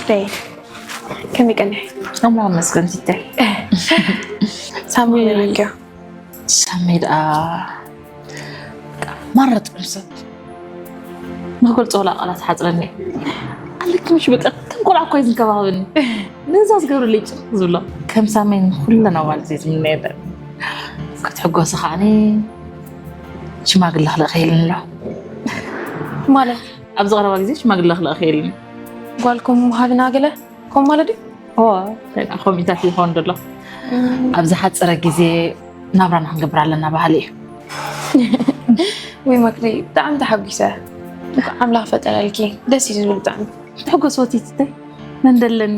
ደይ ከመይ ቀኒሐ? ኣምላኽ ይመስገን። ሲተይ ሳሚ ይበልክዮ። ሰመይ ደኣ ማረጥ ሰብ ንክገልጾ ወላ ቃላት ሓጽረኒ ኣለኪ ምሽ በቃ ከም ቆልዓ እኮ እዩ ዝንከባኸብኒ። ነዛ ዝገብረለይ ጭቕ ዝብሎ ከም ሳመይ ንኩለን ኣዋልድ ዘይ ዝምነየለን ክትሕጎሲ ከዓኒ ሽማግለ ክልእኸ ኢልኒ ኣሎ። ማለት ኣብዚ ቀረባ ግዜ ሽማግለ ክልእኸ ኢልኒ። ጓልኩም ሃብና ገለ ከም ማለት ድዩ? ከምኢታት ይኾን ደሎ ኣብዚ ሓፀረ ግዜ ናብራና ክንገብር ኣለና ባህሊ እዩ። ወይ መክሪ ብጣዕሚ ተሓጒሰ። እንኳዕ ኣምላኽ ፈጠረልኪ። ደስ እዩ ዝብል ብጣዕሚ። ተሕጎስ ወቲትተይ መንደለኒ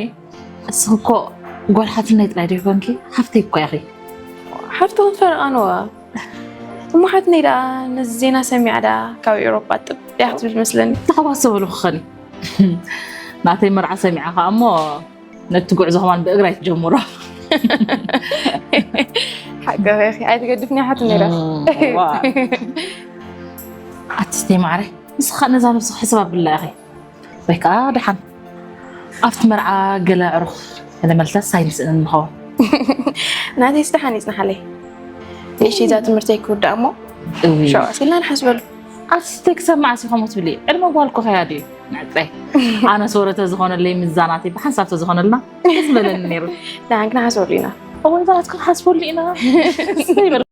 እስኺ እኮ ጓል ሓትነይ ጥራይ ዶ ይኮንኪ ሓፍተይ እኮ ኢኺ። ሓፍትኹም ፈርቓንዋ እሞ ሓትነይ ደኣ ነዚ ዜና ሰሚዓ ደኣ ካብ ኤውሮጳ ጥብ እያ ክትብል መስለኒ። ተሓጓስ ተበሉ ክኸኒ ናተይ መርዓ ሰሚዓ ከዓ እሞ ነቲ ጉዕዞ ከማን ብእግራ ይትጀምሮ። ሓቂ ኢኺ ኣይትገድፍኒ ሓትነይ ደኣ። ኣትስቲ ማዕረ ንስኻ ነዛ ነብስኻ ሕስብ ኣብላ ኢኺ ወይ ከዓ ደሓን ኣብቲ መርዓ ገለ ኣዕሩኽ ተለመልተስ ኣይንስእንን ንኸውን። ናተይስ ደሓን ይጽናሓለይ። ንእሽተይ እዛ ትምህርተይ ክውዳእ እሞ እውይ፣ ሸው ኣሲልና ንሓስበሉ። ኣትስቲ ክሰማዕ ሲ ከምኡ ትብሊ ዕድመ ጓል እኮ ከያዲ እዩ። ንዕቀይ ኣነስ ወረ ተዝኾነለይ ምዛናተይ ብሓንሳብ ተዝኾነልና ደስ በለኒ ነይሩ። ደሓን ክንሓስበሉ ኢና። እወ ዛናት ክንሓስበሉ ኢና።